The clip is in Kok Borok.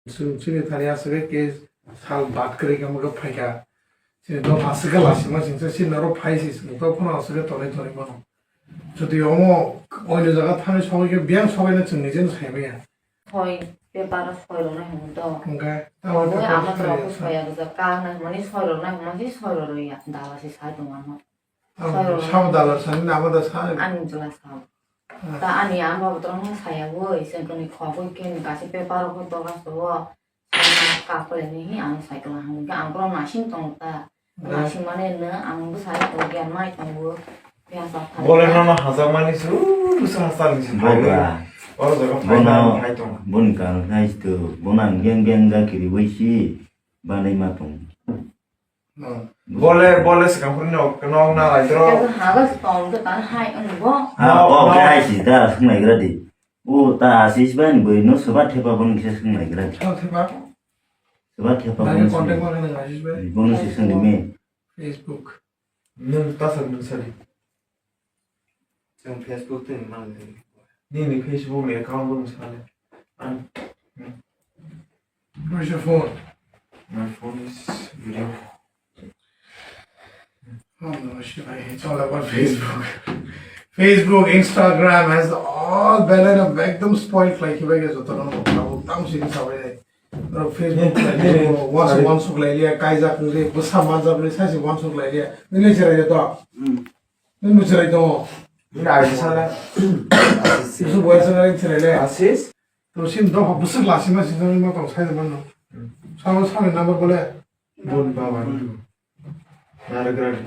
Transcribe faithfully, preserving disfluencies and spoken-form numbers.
Chini, chini thani aswk khe sal bat kwrwi khe mokhe phaikha. Chini dopha aswk khe lasima singsa chini norok phai si sini to phano aswk khe tonwi tonwi mano. Jodi omo oino jaga thani sogwi khe biyang sogwi no chwng nijeno sai maya. Soi paper o soi rwna hwnwi to. Hwnkhe tamo Obo paper ama soi rok ya sa. Soya rwjak, kak nai hwnmani soi rwna hwnmani soi rwya. Dala se sai tong ano. Ang sabo dalal sani nama da sa. Ani jwla sa. Ah. Ta ani ama botorok no saya bo, iseng kani khogwi khe ni kasi paper rok to gas to. Kapre ni hi ang cycle hang ga ang pro nasing tong ta. Ah. Nasing mane no ang bo sai to gyan mai tong bo. Pya sa pha. Bole nono hajak mani su, su hasa ni si. Boga. Oro jaga phai Bono, na phai tong. Boni kang nai to, bona geng geng ga kiri wei si, banai ma tong. Hmm. Bole, bole swkang phuru nok, nok na lai dro. Kebo hago tong to tan hai ang bo. Ha, No, o no. Khe hai si da sung nai gra di. O ta asis ba ni boi no soba thepa bon khe sung nai gra di. Sao thepa? Soba thepa Nani bon contact sung. Ma khe nang asis ba? Bon si sung di me. Facebook. Nung ta sa nung sa di. Chwng Facebook twi man le. Nini Facebook ni account bo mwsale. An. Where's your phone? My phone is video. Oh no, shit, I hate all about Facebook. Facebook, Instagram has all belai no ekdom spoil khlai khibai khe joto no tabuk tam sini sabai. Aro Facebook khlai khe wansuk wansuk lai liya, kaijak wngli, bwsa manjak wngli, saisi wansuk lai liya. Nini cherai de to? Hmm. Nini cherai tongo? Nini aji sala. Bwswk boyas wngya nini cherai le? Asis? To sim dopha bwswk lasima sijak wngma tong sai de mano. Hmm. Sabo sani number bole? Bon baba ni. Nare gradi.